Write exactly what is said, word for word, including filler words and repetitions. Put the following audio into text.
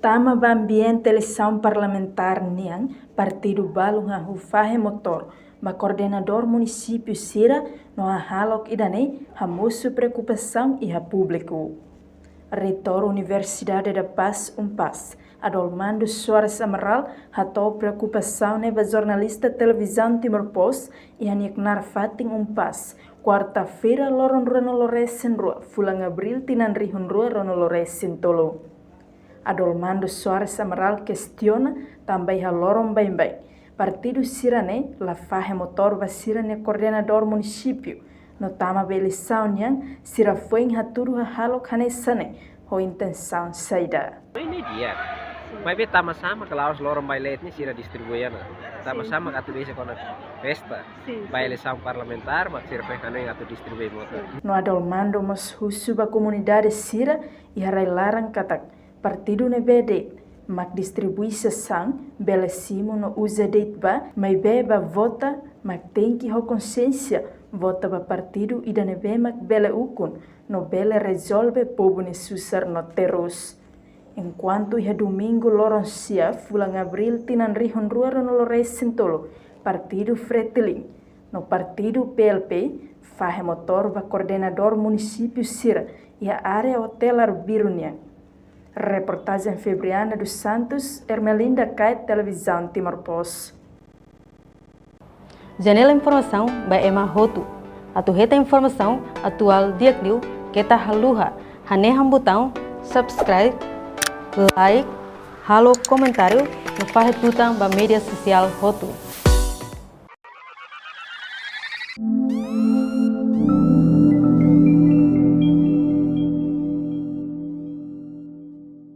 Tama ba ambiente eleisaun parlamentár nian, partidu balun hahú fahe motór ba koordenadór munisípiu sira no hahalok ida-ne'e hamosu preokupasaun iha públiku. Reitór Universidade da Paz, UNPAZ, Adolmando Soares Amaral, hato'o preokupasaun ne'e ba jornalista televizaun Timor Post iha nia knaar fatin UNPAZ, kuarta-feira, loron ruanulu-resin-rua, fulan Abríl, tinan rihun rua ruanulu-resin-tolu. Adolmando Soares Amaral kestiona tanba iha loron baibain partidu sira-ne'e la fahe motór ba sira-nia koordenadór munisípiu, no tama ba eleisaun nian sira foin hatudu hahalok hanesan ne'e ho intensaun saida. Ini dia. Maibé tama sama ke laos loron bailet ne'e sira distribui ona. Tama sama ke atu bisa kona festa. Ba eleisaun parlamentár, mak sira foin hanoin atu distribui motór. No Adolmando mós husu ba komunidade sira iha rai-laran katak partidu ne'ebé de'it mak distribui sasán bele simu no uza de'it ba, maibé ba vota mak tenke ho konsiénsia, vota ba partidu ida ne'ebé mak bele ukun no bele rezolve povu nia susar no terus. Enkuantu iha domingu loron sia, fulan Abríl, tinan rihun rua ruanulu-resin-tolu, partidu Fretilin no partidu PLP fahe motór ba koordenadór munisípiu sira iha área Hotel Arbiru nian. Reportajen Febriana dos Santos, Ermelinda Kait, Televizaun Timor Post. Janela informasaun ba ema hotu. Atu hetan informasaun atuál di'ak liu, keta haluha hanehan butaun subscribe, like, halo komentáriu no fahe tutan ba média sosiál hotu.